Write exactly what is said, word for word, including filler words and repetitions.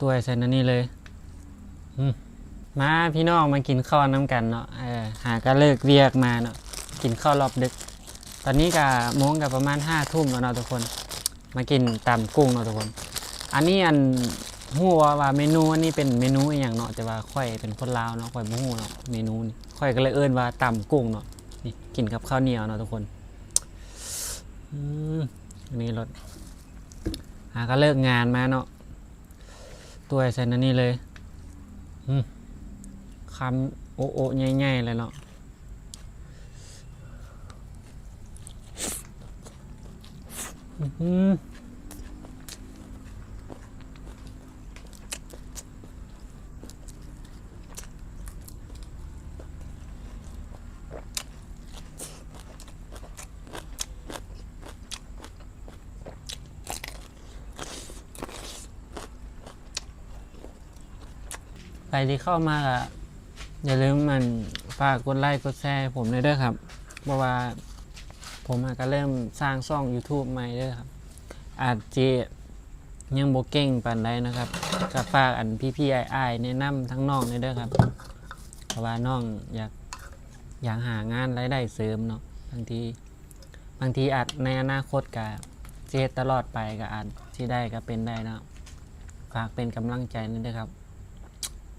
ตวยใส่นั่นนี่เลย อืม มาพี่น้องมากินข้าวนำกันเนาะ เออ หาก็เลิกเวียกมาเนาะ กินข้าวรอบดึก ตอนนี้ก็โมงก็ประมาณห้าทุ่มแล้วเนาะทุกคน มากินตำกุ้งเนาะทุกคน อันนี้อัน ฮู้ว่า ว่าเมนูอันนี้เป็นเมนูอหย่างเนาะ แต่ว่าข้อยเป็นคนลาวเนาะ ข้อยบ่ฮู้เนาะ เมนูนี่ ข้อยก็เลยเอิ้นว่าตำกุ้งเนาะ นี่กินกับข้าวเหนียวเนาะทุกคน อืม อันนี้รส หาก็เลิกงานมาเนาะ ตวยใส่นั่นนี่เลย อืม คำโอะๆ ใหญ่ๆ เลยเนาะ อืม ใครที่เข้ามาก็อย่าลืมมันฝากกดไลค์กดแชร์ให้ผมด้วยเด้อครับ เพราะว่าผมก็เริ่มสร้างช่อง YouTube ใหม่เด้อครับ อาจจะยังบ่เก่งปานใดนะครับ ก็ฝากอันพี่ๆ อ้ายๆ แนะนำทั้งน้องด้วยเด้อครับ เพราะว่าน้องอยาก อยากหางานรายได้เสริมเนาะ บางที บางทีอาจในอนาคตก็สิเฮ็ดตลอดไปก็อาจสิได้ก็เป็นได้เนาะ ฝากเป็นกำลังใจนั่นเด้อครับ